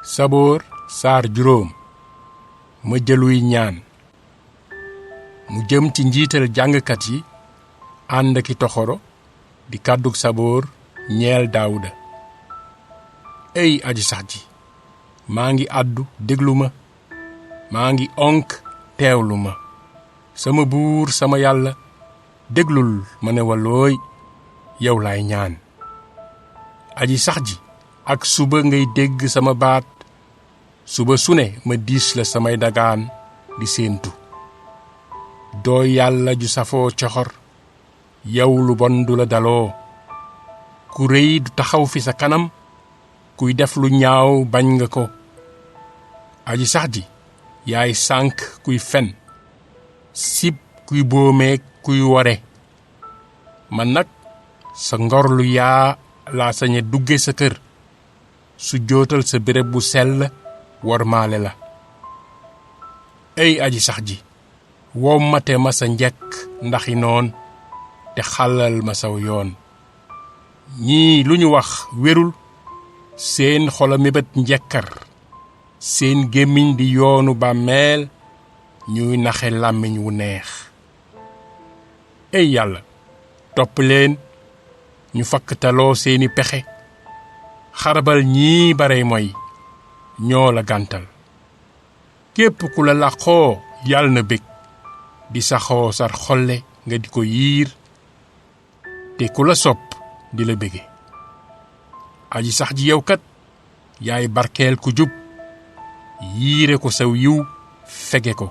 Saboor saar juróom ma jëluy ñaan mu jëm ci njiital jàngkat yi ànd ki toxoro di kàddug saboor ñeel Daawuda. ey aji sax ji maa ngi àddu déglu ma, maa ngi onk teewlu ma. sama buur sama yàlla déglul ma ne walooy yow laay ñaan. aji sax ji ak suba ngay dégg sama baat, suba sune ma diis la samay dagaan di séentu. doo yàlla ju safoo coxor, yow lu bon du la daloo. ku réy du taxaw fi sa kanam, kuy def lu ñaaw bañ nga ko. aji sax ji yaay sànk kuy fen, sib kuy boomeek kuy wore. man nag sa ngor lu yaa laa sañe dugge sa kër, su jootal sa béréb bu sell wormaale la. ey aji sax ji wommate ma sa njekk ndaxi noon, te xàllal ma saw yoon. ñii lu ñu wax wérul, seen xola mébét njekkar, seen gémmiñ di yoonu bàmmeel, ñuy naxe làmmiñ wu neex. ey yàlla topp leen, ñu fakkataloo seeni pexe, xarabal ñii barey moy ñoo la gàntal. képp ku la làqoo yàlla na bég, di saxoo sar xolle nga di ko yiir, te ku la sopp di la bége. aji sax ji yow kat yaay barkeel ku jub, yiire ko saw yiw fege ko.